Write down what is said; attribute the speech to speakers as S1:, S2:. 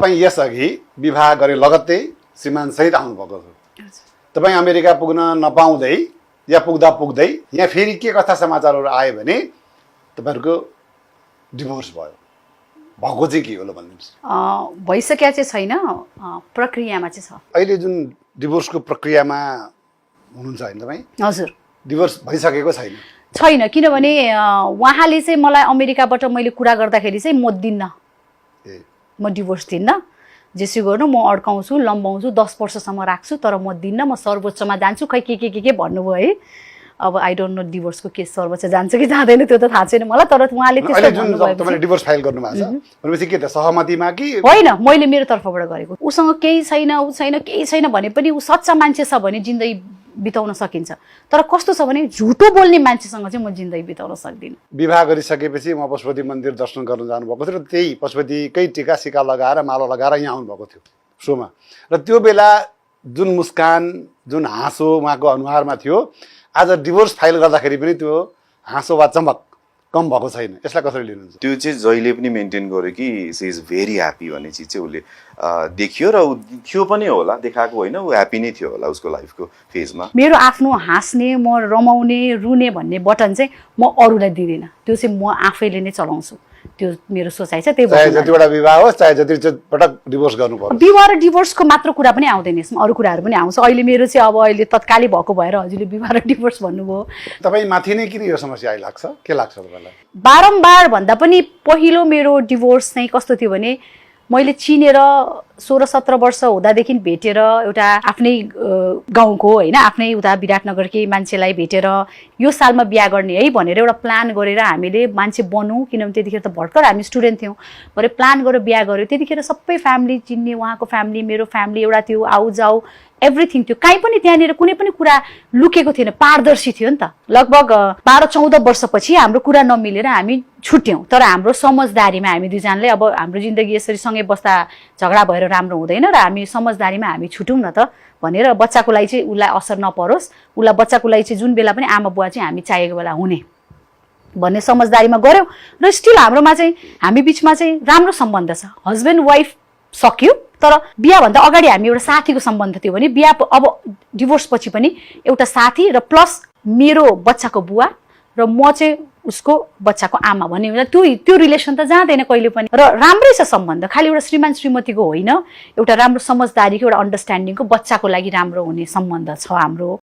S1: तपाईँ यसअघि विवाह गरे लगत्तै श्रीमानसहित आउनुभएको छ। तपाईँ अमेरिका पुग्न नपाउँदै या पुग्दा पुग्दै यहाँ फेरि के कस्ता समाचारहरू आयो भने तपाईँहरूको डिभोर्स भयो। भएको चाहिँ के होला भनिदिनुहोस्।
S2: भइसकेको चाहिँ छैन, प्रक्रियामा चाहिँ छ।
S1: अहिले जुन डिभोर्सको प्रक्रियामा हुनुहुन्छ होइन तपाईँ?
S2: हजुर।
S1: डिभोर्स भइसकेको छैन?
S2: छैन, किनभने उहाँले चाहिँ मलाई अमेरिकाबाट मैले कुरा गर्दाखेरि चाहिँ म दिन्न, म डिभोर्स दिन्न, जेसु गर्नु म अड्काउँछु, लम्बाउँछु, 10 वर्षसम्म राख्छु, तर म दिन्न, म सर्वोच्चमा जान्छु। खै के भन्नुभयो है। अब आई डोन्ट नो डिभोर्सको केस सर्वोच्च जान्छ कि जाँदैन त्यो त थाहा छैन मलाई, तर उहाँले त्यस्तो भन्नुभयो।
S1: तपाईले डिभोर्स फाइल गर्नुभएको छ भनेपछि के त सहमतिमा कि
S2: होइन? मैले मेरो तर्फबाट गरेको। उसँग केही छैन, उ छैन, केही छैन भने पनि उ सच्चा मान्छे छ भने जिन्दगी बिताउन सकिन्छ, तर कस्तो छ भने झुटो बोल्ने मान्छेसँग चाहिँ म जिन्दगी बिताउन सक्दिनँ।
S1: विवाह गरिसकेपछि म पशुपति मन्दिर दर्शन गर्न जानुभएको थियो र त्यही पशुपतिकै टिका सिका लगाएर माला लगाएर यहाँ आउनुभएको थियो सोमा, र त्यो बेला जुन मुस्कान जुन हाँसो उहाँको अनुहारमा थियो आज डिभोर्स फाइल गर्दाखेरि पनि त्यो हाँसो वा चमक कम भएको छैन। यसलाई कसरी लिनुहुन्छ?
S3: त्यो चाहिँ जहिले पनि मेन्टेन गर्यो कि सी इज भेरी ह्याप्पी भन्ने चिज चाहिँ उसले देखियो र थियो पनि होला, देखाएको होइन, ऊ ह्याप्पी नै थियो होला उसको लाइफको फेजमा।
S2: मेरो आफ्नो हाँस्ने, म रमाउने, रुने भन्ने बटन चाहिँ म अरूलाई दिँदिनँ, त्यो चाहिँ म आफैले नै चलाउँछु। त्यो मेरो सोचाइ छ। त्यही
S1: चाहे जतिवटा विवाह होस्, चाहे जति पटक डिभोर्स गर्नु पर्यो,
S2: विवाह र डिभोर्सको मात्र कुरा पनि आउँदैन यसमा, अरू कुराहरू पनि आउँछ। अहिले मेरो चाहिँ अब अहिले तत्कालै भएको भएर हजुरले विवाह र डिभोर्स भन्नुभयो। तपाईँ
S1: माथि नै किन यो समस्या आइलाग्छ? के लाग्छ तपाईँलाई?
S2: बारम्बार भन्दा पनि पहिलो मेरो डिभोर्स चाहिँ कस्तो थियो भने मैले चिनेर 16-17 वर्ष हुँदादेखि भेटेर एउटा आफ्नै गाउँको होइन, आफ्नै उता विराटनगरकै मान्छेलाई भेटेर यो सालमा बिहा गर्ने है भनेर एउटा प्लान गरेर हामीले मान्छे बनौँ, किनभने त्यतिखेर त भर्खर हामी स्टुडेन्ट थियौँ, भरे प्लान गरेर बिहा गऱ्यो। त्यतिखेर सबै फ्यामिली चिन्ने, उहाँको फ्यामिली मेरो फ्यामिली एउटा थियो, आउ जाऊ एभ्रिथिङ थियो, काहीँ पनि त्यहाँनिर कुनै पनि कुरा लुकेको थिएन, पारदर्शी थियो नि त। लगभग 12-14 वर्षपछि हाम्रो कुरा नमिलेर हामी छुट्यौँ, तर हाम्रो समझदारीमा हामी दुईजनाले अब हाम्रो जिन्दगी यसरी सँगै बस्दा झगडा भएर राम्रो हुँदैन र हामी समझदारीमा हामी छुटौँ न त भनेर बच्चाको लागि चाहिँ उसलाई असर नपरोस्, उसलाई बच्चाको लागि चाहिँ जुन बेला पनि आमा बुवा चाहिँ हामी चाहेको बेला हुने भन्ने समझदारीमा गऱ्यौँ र स्टिल हाम्रोमा चाहिँ हामी बिचमा चाहिँ राम्रो सम्बन्ध छ। हस्बेन्ड वाइफ सक्यो, तर बिहाभन्दा अगाडि हामी एउटा साथीको सम्बन्ध थियो भने बिहा अब डिभोर्स पछि पनि एउटा साथी र प्लस मेरो बच्चाको बुवा र म चाहिँ उसको बच्चाको आमा भन्ने हुन्छ। त्यो रिलेसन त जाँदैन कहिले पनि, र राम्रै छ सम्बन्ध। खालि एउटा श्रीमान श्रीमतीको होइन, एउटा राम्रो समझदारीको, एउटा अन्डरस्ट्यान्डिङको, बच्चाको लागि राम्रो हुने सम्बन्ध छ हाम्रो।